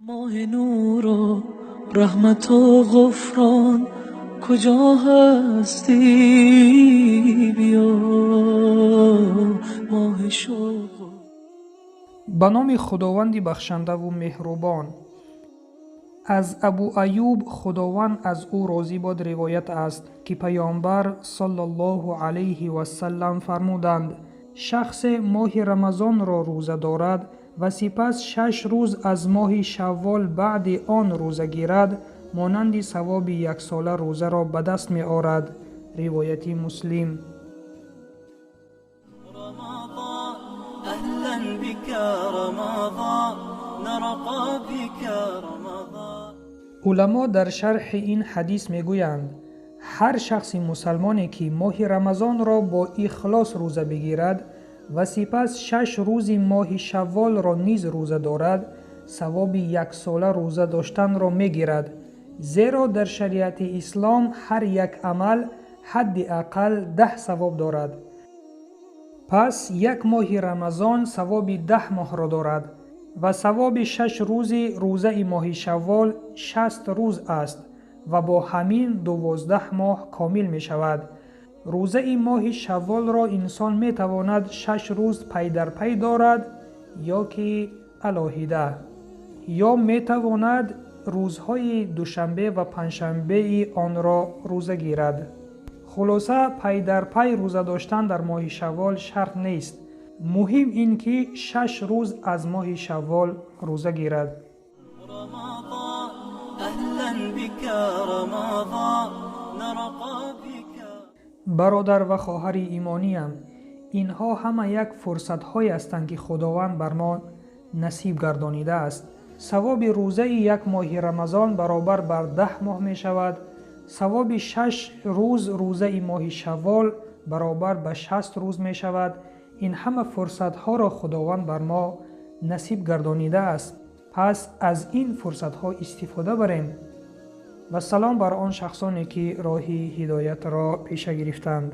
Моҳи нуру раҳмату ғуфрон, куҷо ҳастӣ, биё, моҳи шуқ. Ба номи Худованди бахшандаву меҳрубон. Аз Абу Аюб, Худованд аз ӯ розӣ бод, ривоят аст, ки Паёмбар саллаллоҳу алайҳи васаллам фармуданд: шахсе моҳи Рамазонро рӯза дорад ва сипас 6 рӯз аз моҳи Шаввол баъди он рӯза гирад, монанди савоби яксола рӯзаро ба даст меорад. Ривояти Муслим. رمضان أهلا بك رمضان، نرقى بك رمضان. Уламо дар шарҳи ин ҳадис мегӯянд: ҳар шахси мусалмоне, ки моҳи Рамазонро бо ихлос рӯза бигирад ва сипас 6 рӯзи моҳи Шавволро низ рӯза дорад, савоби яксола рӯза доштанро мегирад, зеро дар шариати ислом ҳар як амал ҳадди ақал 10 савоб дорад. Пас як моҳи Рамазон савоби 10 моҳро дорад ва савоби 6 рӯзи рӯзаи моҳи Шаввол 60 рӯз аст ва бо ҳамин 12 моҳ комил мешавад. Рӯзаи моҳи Шавволро инсон метавонад 6 рӯз пай дар пай дорад ё ки алоҳида, ё метавонад рӯзҳои душанбе ва панҷшанбеи онро рӯза гирад. Хулоса, пай дар пай рӯза доштан дар моҳи Шаввол шарт нест. Муҳим ин ки 6 рӯз аз моҳи Шаввол рӯза гирад. رمضان أهلا بك رمضان، نرقى بك. Бародар ва хоҳари имониям, инҳо ҳама як фурсатҳое ҳастанд, ки Худованд бар мо насиб гардонидааст. Савоби рӯзаи як моҳи Рамазон баробар бар 10 моҳ мешавад. Савоби 6 рӯз рӯзаи моҳи Шаввол баробар ба 60 рӯз мешавад. Ин ҳама фурсатҳоро Худованд бар мо насиб гардонидааст, пас аз ин фурсатҳо истифода барем. Ва салом бар он шахсоне, ки роҳи ҳидоятро пеша гирифтанд.